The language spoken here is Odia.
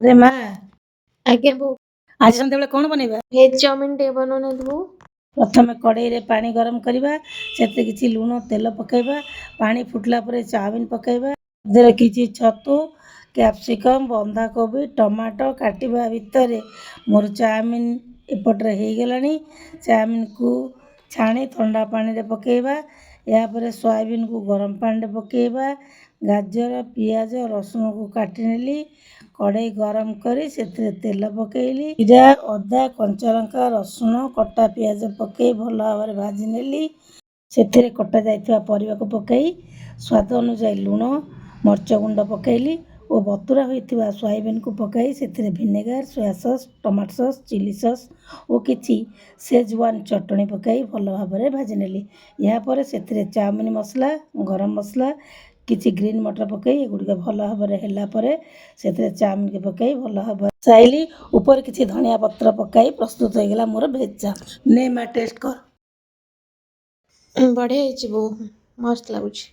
ରେ ମା। ଆଜ୍ଞା ବୋଉ। ଆଜି ସନ୍ଧ୍ୟାବେଳେ କ'ଣ ବନେଇବା? ଭେଜ୍ ଚାଉମିନ୍ ଟିକେ ବନଉନାହାନ୍ତି ବୋଉ। ପ୍ରଥମେ କଡ଼େଇରେ ପାଣି ଗରମ କରିବା। ସେଥିରେ କିଛି ଲୁଣ, ତେଲ ପକାଇବା। ପାଣି ଫୁଟିଲା ପରେ ଚାଉମିନ ପକାଇବା। ସେଥିରେ କିଛି ଛତୁ, କ୍ୟାପ୍ସିକମ୍, ବନ୍ଧାକୋବି, ଟମାଟୋ କାଟିବା ଭିତରେ ମୋର ଚାଉମିନ ଏପଟରେ ହେଇଗଲାଣି। ଚାଉମିନକୁ ଛାଣି ଥଣ୍ଡା ପାଣିରେ ପକାଇବା। ଏହାପରେ ସୋୟାବିନକୁ ଗରମ ପାଣିରେ ପକାଇବା। ଗାଜର, ପିଆଜ, ରସୁଣକୁ କାଟି ନେଲି। କଡ଼େଇ ଗରମ କରି ସେଥିରେ ତେଲ ପକାଇଲି। ଜିରା, ଅଦା, କଞ୍ଚାଲଙ୍କା, ରସୁଣ, କଟା ପିଆଜ ପକାଇ ଭଲ ଭାବରେ ଭାଜି ନେଲି। ସେଥିରେ କଟା ଯାଇଥିବା ପରିବାକୁ ପକାଇ ସ୍ୱାଦ ଅନୁଯାୟୀ ଲୁଣ, ମରିଚ ଗୁଣ୍ଡ ପକାଇଲି ଓ ବତୁରା ହୋଇଥିବା ସୋୟାବିନକୁ ପକାଇ ସେଥିରେ vinegar, soya sauce, tomato sauce, chilli sauce ଓ କିଛି ସେଜୱାନ୍ ଚଟଣି ପକାଇ ଭଲ ଭାବରେ ଭାଜି ନେଲି। ଏହାପରେ ସେଥିରେ ଚାଉମିନ ମସଲା, ଗରମ ମସଲା, କିଛି ଗ୍ରୀନ୍ ମଟର ପକାଇ ଏଗୁଡ଼ିକ ଭଲ ଭାବରେ ହେଲା ପରେ ସେଥିରେ ଚାଉମିନକୁ ପକାଇ ଭଲ ଭାବରେ ସାଇଲି। ଉପରେ କିଛି ଧନିଆ ପତ୍ର ପକାଇ ପ୍ରସ୍ତୁତ ହୋଇଗଲା ମୋର ଭେଜ୍ ଚାଉମିନ। ନେ ମା, ଟେଷ୍ଟ କର। ବଢ଼ିଆ ହେଇଛି ବୋଉ, ମସ୍ତ ଲାଗୁଛି।